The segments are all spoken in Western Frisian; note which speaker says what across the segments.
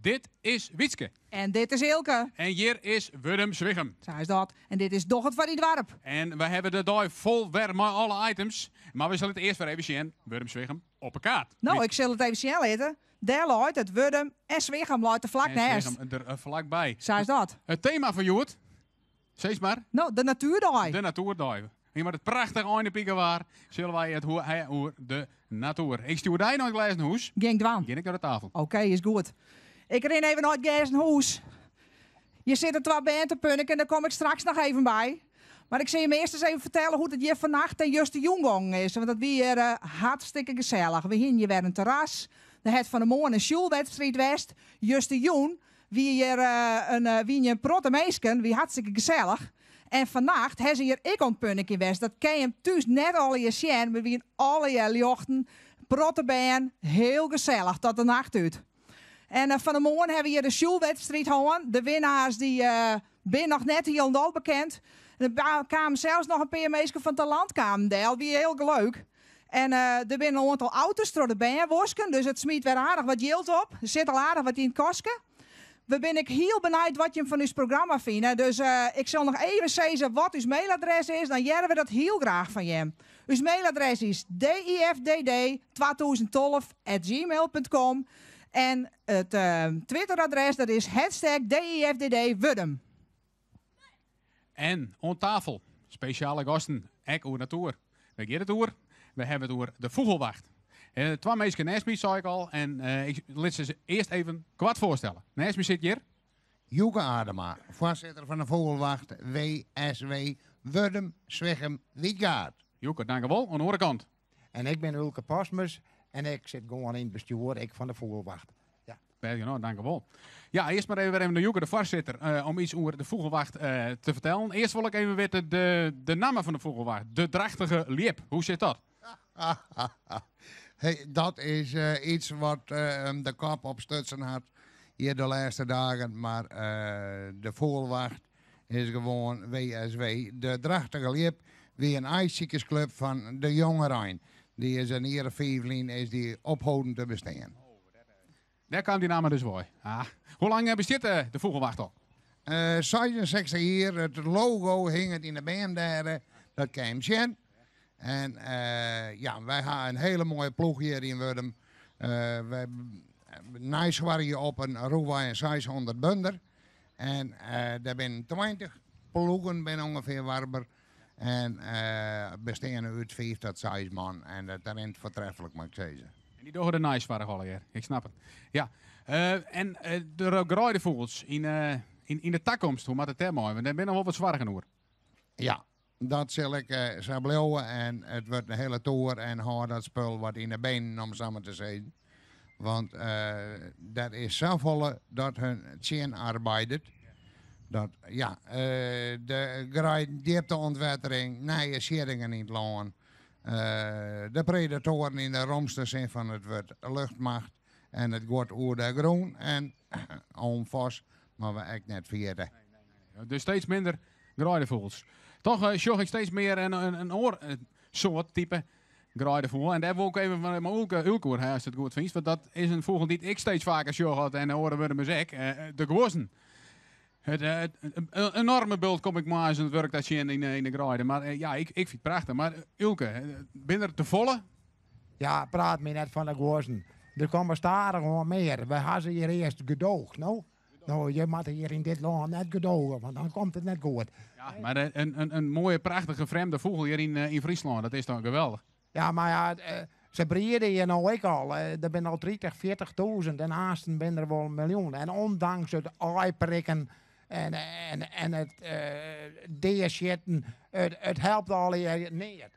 Speaker 1: Dit is Wietske.
Speaker 2: En dit is Eelke.
Speaker 1: En hjir is Wurdum Swichum.
Speaker 2: Sa is dat. En dit is Doch it foar dyn doarp.
Speaker 1: En we hawwe de dei fol wer mei alle items. Mar we sille it earst wer even sjen, Wurdum Swichum, op 'e kaart.
Speaker 2: No, ik sil it even sjen litte. Dêr leit it, Wurdum en Swichum leit der flak
Speaker 1: En
Speaker 2: nêst.
Speaker 1: Swichum der flakby.
Speaker 2: Sa is dat.
Speaker 1: It tema fan hjoed, sis mar.
Speaker 2: No, de natuerdei.
Speaker 1: De natuerdei. Hier mei it prachtich einepikewaar sille wy it ha oer de natoer. Ik stjoer dy nei it glêzen hûs.
Speaker 2: Gean ik dwaan.
Speaker 1: Gean ik nei de tafel.
Speaker 2: Oké, is goed. Ik rin even nei it glêzen hûs. Hjir sitte twa bern te punniken, dêr kom ik straks noch even by. Mar ik sil jim earst ris even fertelle hoe't it hjir fannacht en justerjûn gongen is. Want dat wie hjir hartstikke gesellich. We hienen hjir wer in terras. Der hat fan 'e moarn in sjoelwedstriid west. Justerjûn wie hjir in, wiene hjir in protte minsken, wie hartstikke gesellich. En fannacht ha se hjir ek oan it punnikjen west. Dat kin jim thús net allegear sjen, mar wiene allegear ljochten, protte bern, hiel gesellich tot de nacht út. En fan 'e moarn ha we hjir de sjoelwedstriid hân. De winnaars dy binne noch net hielendal bekend. Der kamen sels noch in pear minsken fan Talant kamen del, wie hiel leuk. En der binne in oantal auto's troch de bern wosken, dus it smiet wer aardich wat jild op. Der sit al aardich wat yn it kastke. We binne ek hiel benijd wat jim fan ús programma fine, dus ik sil noch even sizze wat ús mailadres is, dan hearre we dat hiel graach fan jim. Ús mailadres is difdd 2012 at gmail punt com en it Twitteradres dat is hashtag DIFDD Wurdum.
Speaker 1: En oan tafel spesjale gasten, ek oer natoer. Wêr giet it oer? We hawwe it oer de fûgelwacht. Twa minsken nêst my, sei ik al, en ik lit se earst even koart foarstelle. Nêst my sit hjir.
Speaker 3: Joeke Adema, foarsitter fan de fûgelwacht WSW Wurdum Swichum Wytgaard.
Speaker 1: Joeke, dankewol. Oan de oare kant.
Speaker 4: En ik bin Ulke Postmus en ik sit gewoan yn it bestjoer ek fan de fûgelwacht. Ja.
Speaker 1: Bêst genôch, dankewol. Ja, earst mar even wer even nei Joeke, de foarsitter, om iets oer de fûgelwacht te fertellen. Earst wol ik even witte de, de namme fan de fûgelwacht, de Drachtige Ljip. Hoe sit dat?
Speaker 3: Hey, dat is iets wat him de kop opstutsen hat hjir de lêste dagen, mar de fûgelwacht is gewoan WSW. De Drachtige Ljip wie in aaisikersklup fan de jongerein. Dy is in jier of fiif lyn is dy opholden te bestean.
Speaker 1: Dêr kaam dy namme dus wei. Ah. Hoe lang bestiet de fûgelwacht al?
Speaker 3: 66 jier. It logo hinget yn de beam dêr, dat kin jim sjen. En ja, wy ha in hele moaie ploech hjir yn Wurdum. Wy neisoargje op in rûchwei in 600 bunder. En dêr binne 20 ploegen binne ûngefear warber en besteane út fiif tot seis man. En dat rint foartreflik, moat ik sizze.
Speaker 1: En dy dogge de neisoarch allegear, ik snap it. Ja, en de greidefûgels yn yn de takomst, hoe moat it dêrmei? Want dêr binne noch wol wat soargen oer.
Speaker 3: Ja, dat sil ek sa bliuwe en it wurdt in hele toer en hâld dat spul wat yn de benen om samar te sizzen. Want der is safolle dat hun tsjin arbeidet. Dat ja, de greiden, djipteûntwettering, nije sjittingen yn it lân, de predatoaren yn de romste sin fan it wurd, luchtmacht en it guod oer de grûn en oom Vos moatte we ek net ferjitte.
Speaker 1: Dus steeds minder greidefûgels. Toch sjoch ik steeds mear in oar soart type greidefûgel. En dêr wol ik even mei Ulke, Ulke oer ha, ast it goed fynst. Want dat is in fûgel dy't ik steeds faker sjoch en de oare Wurdumers ek. De guozzen. It in enorme bult kom ik moarns oan it wurk ta tsjin yn de greide. Mar ja, ik fyn it prachtich. Mar Ulke, binne der tefolle?
Speaker 4: Ja, praat my net fan de guozzen. Der komme stadichoan mear. Wy ha se hjir earst gedoogd, no. No, je moatte hjir yn dit lân net gedoge, want dan komt it net goed.
Speaker 1: Ja, mar in moaie, prachtige frjemde fûgel hjir yn Fryslân, dat is toch geweldich?
Speaker 4: Ja, mar ja, se briede hjir no ek al. Der binne al tritich, fjirtichtûzen en aansten binne der wol in miljoen. En ûndanks it aaiprikken en it deasjitten, it helpt allegear neat.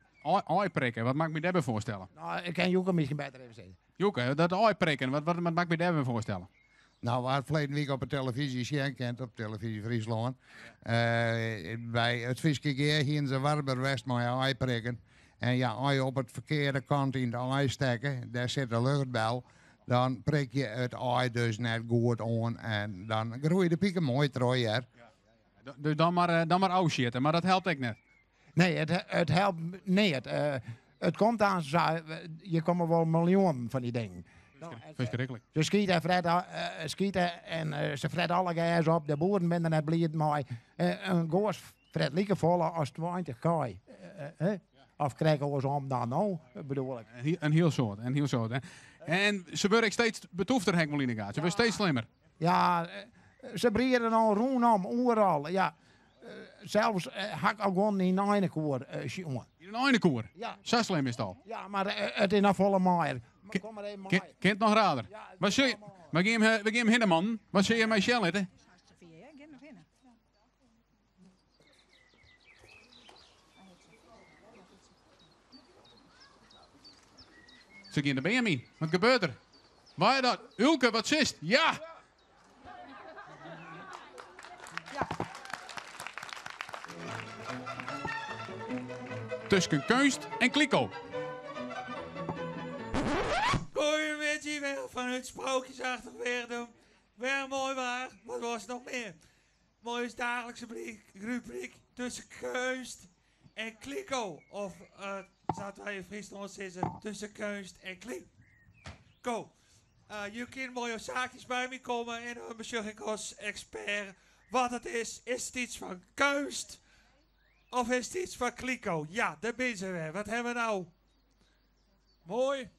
Speaker 1: Aaiprikken, wat moat ik my dêrby foarstelle?
Speaker 4: No, ik kin Joeke miskien better even sizze.
Speaker 1: Joeke, dat aaiprikken, wat moat ik my dêrby foarstelle?
Speaker 3: No, we ha ferleden wike op de televyzje sjen kind, op Televyzje Fryslân. By it Fryske Gea hiene se warber west mei aaiprikken. En ja, as je op it ferkearde kant yn it aai stekke, dêr sit de luchtbel, dan prik je it aai dus net goed oan en dan groeie de piken moai troch hear.
Speaker 1: Dus dan mar, dan mar ôfsjitte, mar dat helpt ek net?
Speaker 4: Nee, it helpt neat. It komt aanst sa, hjir komme wol miljoenen fan dy dingen.
Speaker 1: Ferskriklik.
Speaker 4: Se skite en frette, skite en se frette alle gers op. De boeren binne der net bliid mei. In goas fret likefolle as 20 kij. Of krekt oarsom dan no, bedoel ik.
Speaker 1: In hiel soad, in hiel soad. En se wurde ek steeds betûfter, ha ik wol yn 'e gaten. Se wurde steeds slimmer.
Speaker 4: Ja, se briede no rûnom, oeral. Ja, sels ha ik al guon yn in einekoer sjoen.
Speaker 1: Yn in einekoer?
Speaker 4: Ja.
Speaker 1: Sa slim is it al?
Speaker 4: Ja, mar it is noch folle mear. Kom mar even mei.
Speaker 1: Kin it noch raarder? Wat sil je, we gean, we gean hinne, mannen. Wat sil je my sjen litte? Se gean de beam yn. Wat gebeurt der? Waar dat? Ulke, wat sist? Ja! Tusken keunst en kliko.
Speaker 5: Goeiemiddei wer fanút sprookjesachtig Wirdum. Wer moai waar, wat wolst noch mear? Mei ús daaglikse rubryk Tussen keunst en kliko. Of uh, sa't wy yn Fryslân sizze, tussen keunst en kliko. Uh, je kinne mei jo saakjes by my komme en dan besjoch ik as ekspert wat it is. Is it iets fan keunst of is it iets fan kliko? Ja, dêr binne se wer. Wat hawwe we no? Moai.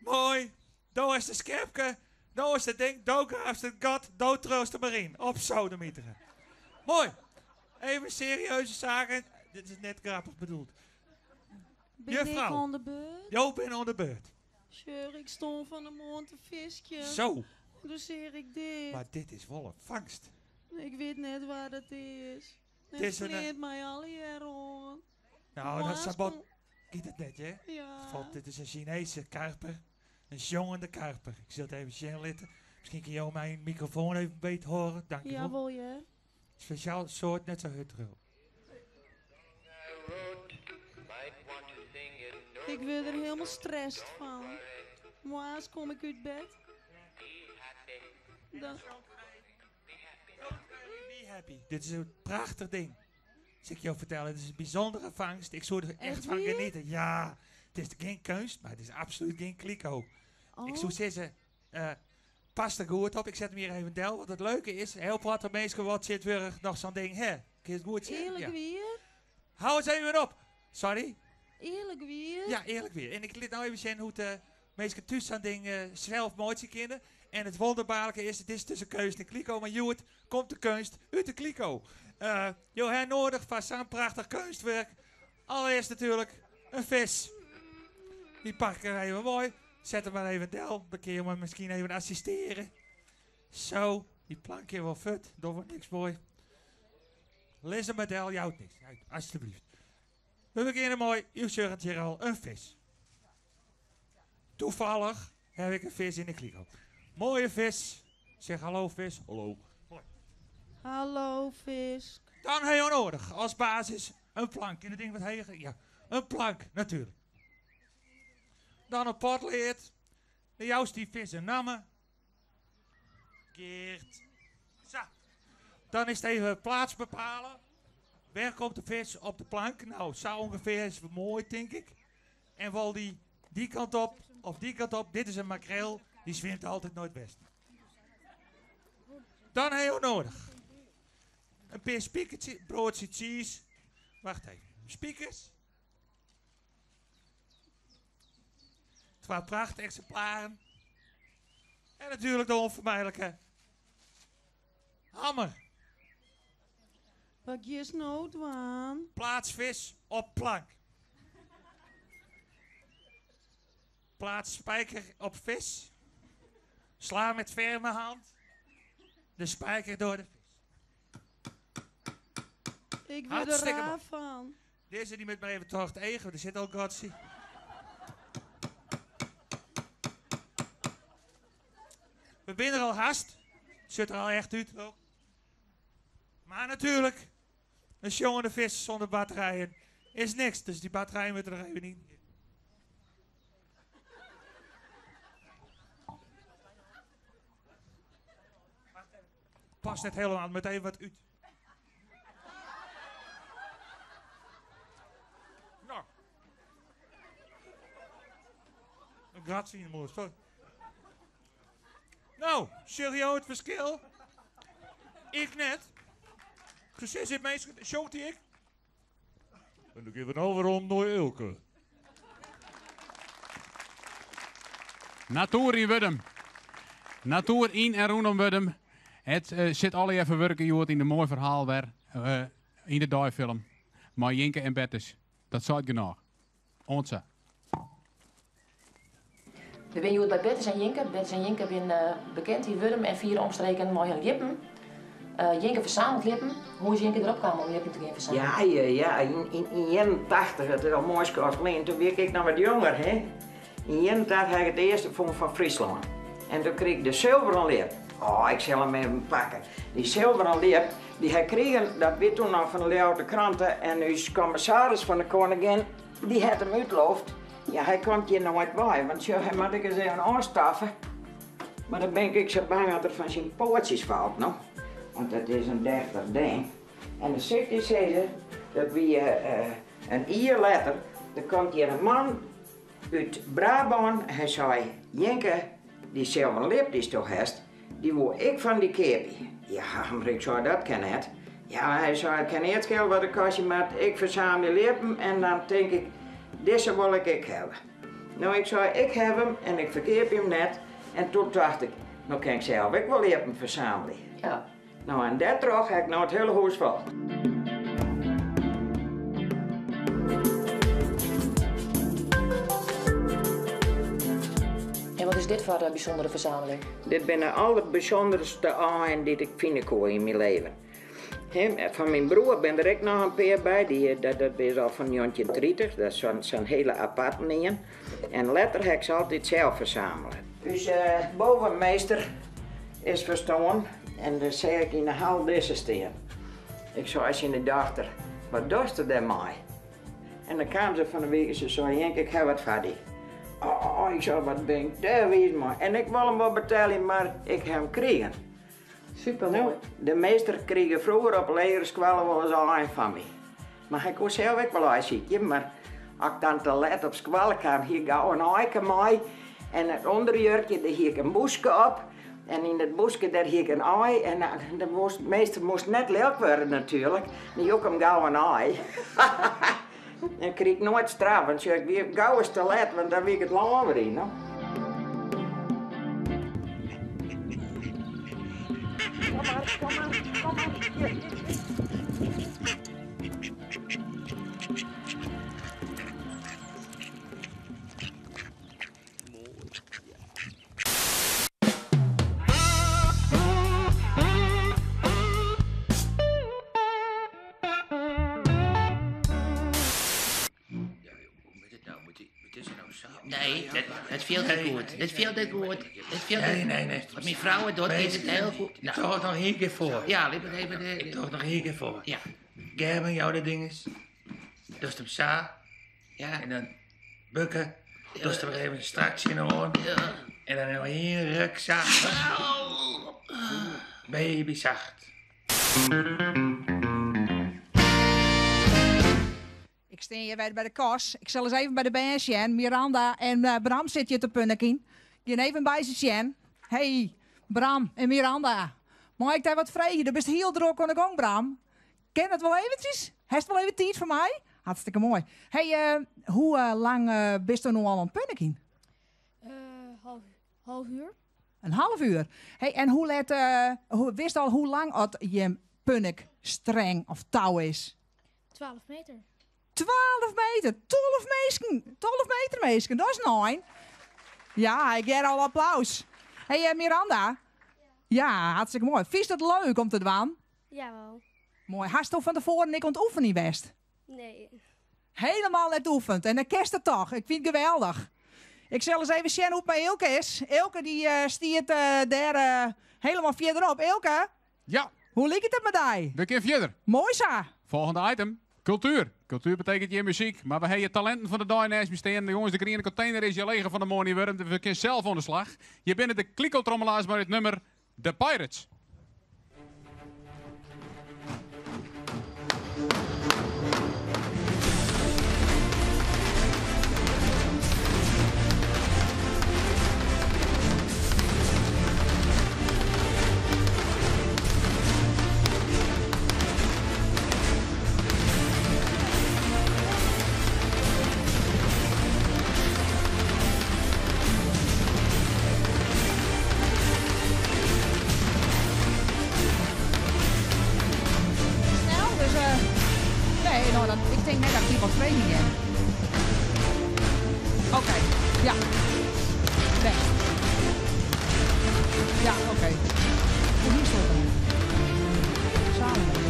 Speaker 5: Moai. Do is de skerpke, do is it ding, do graafst it gat, do triuwst der mar yn. Opsodemitere. Moai. Even serieuze saken. Dit is net grappich bedoeld.
Speaker 6: Bin ik
Speaker 5: Juffrou.
Speaker 6: oan de beurt?
Speaker 5: Jo binne oan de beurt.
Speaker 6: Sjoch, ik stond fan 'e moarn te fiskjen.
Speaker 5: Zo.
Speaker 6: Doe seach ik dit.
Speaker 5: Mar dit is wol in fangst.
Speaker 6: Ik wit net wat it is.
Speaker 5: Het
Speaker 6: Het
Speaker 5: is een,
Speaker 6: fleant my allegear oan.
Speaker 5: Nou, dat
Speaker 6: Moarns
Speaker 5: sabot
Speaker 6: kom-
Speaker 5: giet it net, hè?
Speaker 6: Ja.
Speaker 5: Want dit is in Sinese karper. In sjongende karper. Ik sil it even sjen litte. Miskien kinne jo myn mikrofoan even beter hoare. Dank je
Speaker 6: Ja,
Speaker 5: wol.
Speaker 6: wol je.
Speaker 5: Spesjaal soart, net sa hurd triuwe.
Speaker 6: Ik wurd der hielendal stressed fan. Moarns kom ik út bed. Dan,
Speaker 5: Be happy. Dit is in prachtich ding. Sil ik jo fertelle, it is in bysûndere fangst. Ik soe der echt
Speaker 6: Echt
Speaker 5: fan
Speaker 6: wier?
Speaker 5: geniete. Ja, it is gjin keunst, mar it is absolút gjin kliko.
Speaker 6: oh,
Speaker 5: Ik soe sizze, pas der goed op. Ik set him hjir even del, want it leuke is, hiel protte minsken wat tsjintwurdich noch sa'n ding hè. Kin it goed sjen?
Speaker 6: Earlik
Speaker 5: Ja.
Speaker 6: wier?
Speaker 5: Hou ris even op. Sorry?
Speaker 6: Earlik wier?
Speaker 5: Ja, earlik wier. En ik lit no even sjen hoe't de minsken thús sa'n ding sels meitsje kinne. En it wûnderbaarlike is, it is tusken keunst en kliko, mar hjoed komt de keunst út de kliko. Jo ha noadich foar sa'n prachtich keunstwurk allerearst natuerlik in fis. Dy pak ik der even mei. Set him mar even del, dan kinne jo my miskien even assisteare. Zo, dy plank kin wol fuort, dogge we niks mei. Lis him mar del, jout niks. Alsjeblieft. We begjinne mei, jo sjogge it hjir al, in fis. Toevallig heb ik in fis yn de kliko. Moaie fis. Zeg hallo vis. Hallo. Moai.
Speaker 6: Hallo fisk.
Speaker 5: Dan ha jo noadich as basis in plank. Kin it ding wat heger? Ja, in plank natuerlik. Dan in potlead. Dan joust dy fis in namme. Geert. Sa. Dan is it even plaats bepale. Wêr komt de fis op de plank? Nou, sa ûngefear is moai, tink ik. En wol dy dy kant op of dy kant op. Dit is in makreel, dy swimt altyd nei it westen. Dan ha jo noadich in pear spikertsjes, broadsje cheese. Wacht even. Spikers. Twa prachteksimplaren. En natuerlik de ûnfermijlike hammer.
Speaker 6: Wat giest no dwaan?
Speaker 5: Plaats vis op plank. Plaats spijker op vis. Sla met ferme hand de spijker door de vis.
Speaker 6: Ik wurd der
Speaker 5: Hartstikke
Speaker 6: raar
Speaker 5: moai.
Speaker 6: fan.
Speaker 5: Dizze dy moat mar even troch it each, want der sit al gatsje. We binne der al hast. Sjocht der al echt út. Mar natuerlik, in sjongende fis sûnder batterijen is niks. Dus dy batterijen moatte der even yn. Past net hielendal, moat even wat út. Nou. In gatsje yn de mûle, sorry. Nou, sjogge jo it ferskil? Ik net. Se sizze minsken, sjongt hy ek? En dan gean we no werom nei Eelke.
Speaker 1: Natoer yn Wurdum. Natoer yn en rûnom Wurdum. It sit allegear ferwurke hjoed yn in moai ferhaal wer yn de deifilm mei Jinke en Bertus. Dat seit genôch. Oant sa.
Speaker 7: We binne hjoed by Bertus en Jinke. Bertus en Jinke binne bekend yn Wurdum en fiere omstreken mei har ljippen. Jinke fersamelt ljippen. Hoe is Jinke derop kaam om ljippen te gean fersammeljen?
Speaker 8: Ja, ja, ja. Yn 81, dat is al moai skoft lyn, toen wie ik ek noch wat jonger, hè. Yn 81 ha ik it earste fûn fan Fryslân. En doe krige ik de sulveren ljip. Oh, ik sil him even pakke. Dy sulveren ljip, dy ha ik krigen, dat wie toen noch fan de Ljouwerter Krante en ús kommissaris fan de Koningin, dy hat him útloofd. Ja, hy komt hjir noait wei, want sjoch, hy moat ek ris even ôfstaffe. Mar dan bin ik ek sa bang dat er fan syn poatsjes falt, no. Want it is in deftich ding. En dan sil ik dy sizze, dat wie in jier letter, der komt hjir in man út Brabân, hy sei, Jinke, dy sulveren ljip dy'tsto hast, dy woe ik fan dy keapje. Ja, mar ik sei, dat kin net. Ja, hy sei, it kin neat skele wat it kostje moat, ik fersamel ljippen en dan tink ik, dizze wol ik ek hawwe. No, ik sei, ik haw him en ik ferkeapje him net. En toen tocht ik, no kin ik sels ek wol ljippen fersamelje.
Speaker 7: Ja.
Speaker 8: No, en dêrtroch ha ik no it hiele hûs fol.
Speaker 7: En wat is dit foar in bysûndere fersameling?
Speaker 8: Dit binne de alderbysûnderste aaien dy't ik fine koe yn myn leven. Fan myn broer binne der ek noch in pear by, dy, dat is al fan 1930, dat is sa'n hiele aparten ien. En letter ha ik se altyd sels fersamele. Us bovenmeester is ferstoarn en dêr seach ik yn de hal dizze stean. Ik sei tsjin de dochter, wat dochst dêrmei? En dan kaam se fan 'e wike, se sei, Jenke, ik ha wat foar dy. Oh, ik sei, wat bin ik dêr wiis mei. En ik wol him wol betelje, mar ik ha him krigen.
Speaker 7: Supermoai.
Speaker 8: No, de meester krige froeger op 'e legere skoalle wolris aaien fan my. Mar hy koe sels ek wol aaisykje, mar as ik dan te let op skoalle kaam, hie ik gau in aaike mei. En it ûnderjurkje, dêr hie ik in bûske op. En yn dat bûske, dêr hie ik in aai. En de meester moast net lilk wurde natuerlik. Dan joech ik him gau in aai. En krige ik noait straf, want sjoch, ik wie gau ris te let, want dan wie ik it lân wer yn. No. Kom mar, kom mar, kom mar. Hjir.
Speaker 9: Nee, dat fielt net goed. Dat fielt net goed. Dat fielt
Speaker 5: Nee, nee, nee.
Speaker 9: Wat myn frou it docht, is it hiel goed.
Speaker 5: Ik doch it noch ien kear foar.
Speaker 9: Ja, lit it even.
Speaker 5: Ik doch it noch ien kear foar.
Speaker 9: Ja.
Speaker 5: Gerben, jou dat ding eens. Dochst him sa.
Speaker 9: Ja.
Speaker 5: En dan bukke. Dochst der even strak tsjinoan.
Speaker 9: Ja.
Speaker 5: En dan noch ien ruk sa. Babysacht.
Speaker 2: Ik stean hjir wer by de kas. Ik sil ris even by de bern sjen. Miranda en Bram sit hjir te punnikjen. Gean even by se sjen. Hey, Bram en Miranda. Mei ik dy wat freegje? Do bist hiel drok oan de gong, Bram. Kin dat wol eventsjes? Hast wol even tiid foar my? Hartstikke moai. Hey, hoe lang bisto no al oan it punnikjen?
Speaker 10: Half uur.
Speaker 2: In half uur. Hey, en hoe let, witst al hoe lang oft jim punnik streng of tou is?
Speaker 10: 12 meter.
Speaker 2: 12 meter? 12 minsken! 12 meter minsken, dat is in ein. Ja, ik hear al applaus. Hey, Miranda. Ja, hartstikke moai. Fynst it leuk om te dwaan?
Speaker 10: Jawel.
Speaker 2: Moai. Hasto fan tefoaren ek oan it oefenjen west?
Speaker 10: Nee.
Speaker 2: Helemaal net oefend. En dan kinst it toch. Ik fyn it geweldich. Ik sil ris even sjen hoe't it mei Eelke is. Eelke dy stiet dêr helemaal fierderop. Eelke?
Speaker 1: Ja.
Speaker 2: Hoe liket it mei dy?
Speaker 1: We kinne fierder.
Speaker 2: Moai sa.
Speaker 1: Folgjende item. Kultuer. Kultuer betekent hjir muzyk, mar we ha hjir talinten fan de dei neist my stean. Jonges, de griene kontener is hjir lege fan de moarn yn Wurdum, dus we kinne sels oan de slach. Hjir binne de Klikotrommelaars mei it nummer The Pirates.
Speaker 2: even net dat ik dy wat freegjen gean. Oké, ja. Bêst. Ja, oké. Hoe hiest dat dan? Salomo.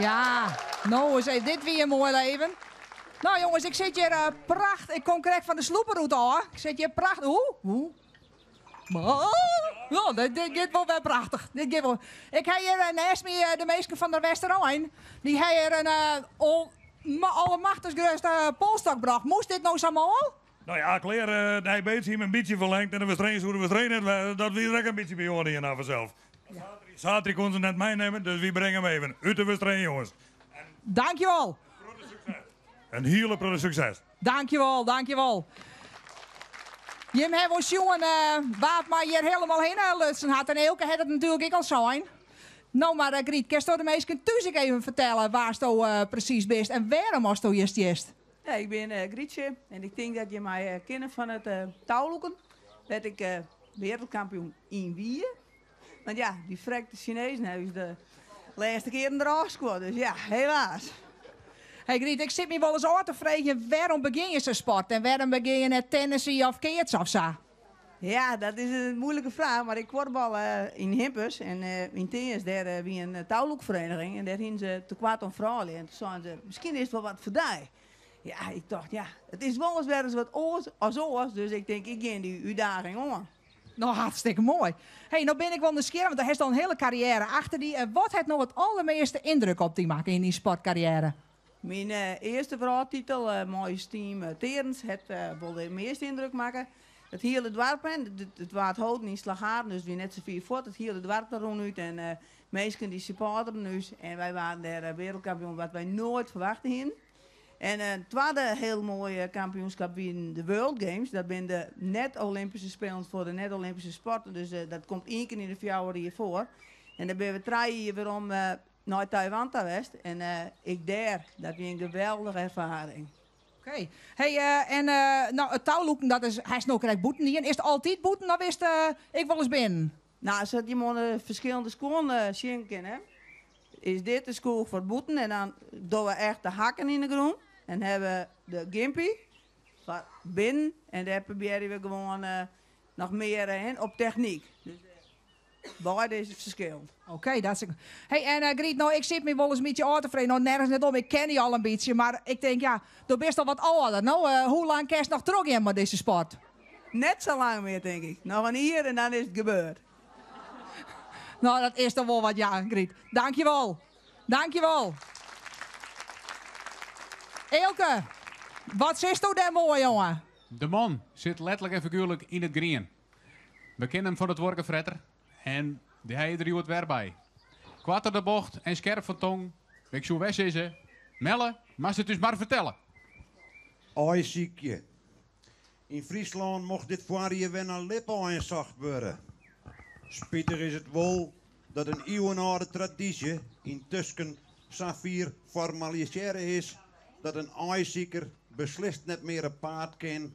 Speaker 2: Ja, no ris even, dit wie in moai leven. Nou jongens, ik sit hjir eh, pracht. Ik kom krekt fan de sloeperoute ôf. Ik sit hjir pracht. Oeh, oeh. Oh, dit, dit giet wol wer prachtich. Dit giet wol. Ik ha hjir eh, neist my eh, de minsken fan de Westerein. Dy ha hjir in uh, allemachtichst grutte polsstok brocht. Moast dit no sa mâl?
Speaker 11: No ja, klear, uh, Nij Beets hie him in bytsje ferlingd en de Westereen soe de Westereen net wêze. Dat wie der ek in bytsje by oandien dan fansels. Saterdei koene se net meinimme, dus wy bringe him even út de Westereen, jonges.
Speaker 2: Dankjewol.
Speaker 11: In hiele protte sukses.
Speaker 2: Dankjewol, dankjewol. Jim hawwe wol sjoen uh, wa't my hjir hielendal hinne lutsen hat. En Eelke hat it natuerlik ek al sein. No mar, uh, Griet, kinsto de minsken thús ek even fertelle wa'tsto uh, presys bist en wêrom asto hjir stiest?
Speaker 12: Ja, ik bin uh, Grietje en ik tink dat je my uh, kenne fan it uh, toulûken, wêr't ik uh, wereldkampioen yn wie. Want ja, dy frekte Sinezen hawwe ús de lêste kearen derôf skuord, dus ja, helaas.
Speaker 2: Hey Griet, ik sit my wolris ôf te freegjen wêrom begjin je sa'n sport en wêrom begjin je net tennisje of keatse of sa?
Speaker 12: Ja, dat is in moeilike fraach, mar ik kuorbal yn Himpens en yn Tirns, dêr wie in toulûkfereniging en dêr hiene se tekoart oan froulju en toen seinen se, miskien is it wol wat foar dy. Ja, ik tocht, ja, it is wolris wer ris wat oars as oars, dus ik tink, ik gean dy útdaging oan.
Speaker 2: No, hartstikke moai. Hey, no bin ik wol nijsgjirrich, want do hast al in hiele karriêre achter dy. En wat hat no it aldermeaste yndruk op dy makke yn dyn sportkarriêre?
Speaker 12: Myn earste wrâldtitel mei ús team Terens hat wol de measte yndruk makke. It hiele doarp, it waard holden yn Slagharen, dus it wie net sa fier fuort. It hiele doarp der rûn út en minsken dy supporteren ús. En wy waarden dêr wereldkampioen, wat wy noait ferwachte hienen. En in twadde hiel moaie kampioenskip wienen de World Games. Dat binne de net-Olympyske Spelen foar de net-Olympyske sporten. Dus dat komt ien kear yn de 4 jier foar. En dêr binne we 3 jier werom nei Taiwan ta west. En ek dêr, dat wie in geweldige erfaring.
Speaker 2: Oké. Hey, en no, it toulûken, dat is, hast no krekt bûten dien. Is it altyd bûten of is it ek wolris binnen?
Speaker 12: No, sa't je oan de ferskillende skuon sjen kinne, is dit de skoech foar bûten en dan dogge we echt de hakken yn de grûn en hawwe we de gimpy foar binnen en dêr probearje we gewoan noch mear op technyk. Dus beide is it ferskillend.
Speaker 2: Oké, dat is. Hey, en Griet, no, ik sit my wolris in bytsje ôf te freegjen, no nergens net om, ik ken dy al in bytsje, mar ik tink, ja, do bist al wat âlder. No, hoe lang kinst noch trochgean mei dizze sport?
Speaker 12: Net sa lang mear, tink ik. Noch in jier en dan is it gebeurd.
Speaker 2: No, dat is toch wol wat, ja, Griet. Dankjewol. Dankjewol. Eelke, wat sisto dêr moai, jonge?
Speaker 1: De man sit letterlik en figuerlik yn it grien. We kenne him fan it Tuorkefretter en dy ha der hjoed wer by. Koart troch de bocht en skerp fan tong. Ik soe wer sizze, Melle, moatst it ús mar fertelle.
Speaker 13: Aaisykje. Yn Fryslân mocht dit foarjier wer nei ljipaaien socht wurde. Spitich is it wol dat in iuwenâlde tradysje yntusken safier formalisearre is dat in aaisiker beslist net mear op paad kin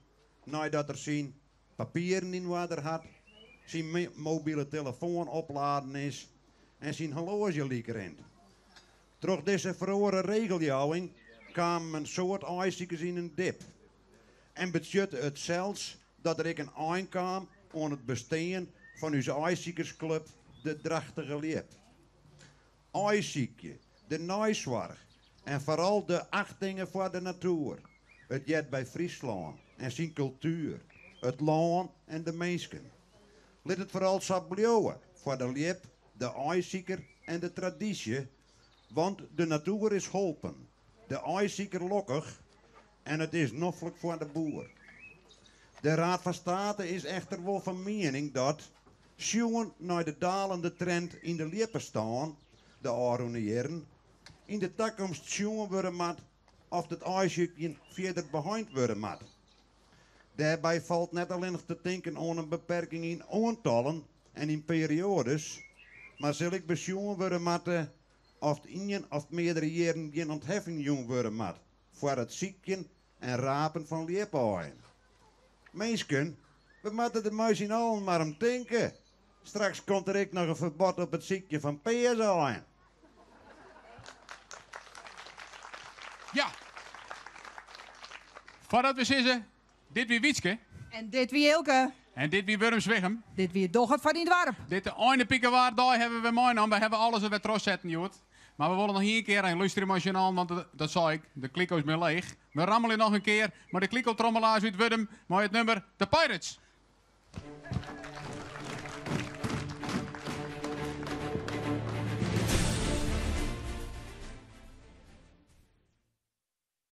Speaker 13: neidat er syn papieren yn oarder hat, syn mobile telefoan opladen is en syn horloazje lyk rint. Troch dizze feroare regeljouwing kamen in soad aaisikers yn in dip. En betsjutte it sels dat der ek in ein kaam oan it bestean fan ús aaisikersklup De Drachtige Ljip. Aaisykje, de neisoarch en foaral de achtinge foar de natoer. It heart by Fryslân en syn kultuer, it lân en de minsken. Lit it foaral sa bliuwe foar de ljip, de aaisiker en de tradysje, want de natoer is holpen, de aaisiker lokkich en it is noflik foar de boer. De Raad van State is echter wol fan miening dat, sjoen nei de dalende trend yn de ljippestân de ôfrûne jierren, yn de takomst sjoen wurde moat oft it aaisykjen fierder beheind wurde moat. Dêrby falt net allinnich te tinken oan in beperking yn oantallen en yn perioades, mar sil ek besjoen wurde moatte oft ien of meardere jierren gjin ûntheffing jûn wurde moat foar it sykjen en rapen fan ljipaaien. Minsken, we moatte der mei syn allen mar om tinke. Straks komt der ek noch in ferbod op it sykjen fan peasaaien.
Speaker 1: Ja. Foardat we sizze, dit wie Wietske.
Speaker 2: En dit wie Eelke.
Speaker 1: En dit wie Wurdum-Swichum.
Speaker 2: Dit wie Doch it foar dyn doarp.
Speaker 1: Dit de Einepikewaarddei hawwe we meinaam. We hawwe alles der wer trochsetten hjoed. Mar we wolle noch ien kear en lústerje mei syn allen, want dat sei ik, de kliko's binne leech. We rammelje noch in kear mei de klikotrommelaars út Wurdum mei it nummer The Pirates.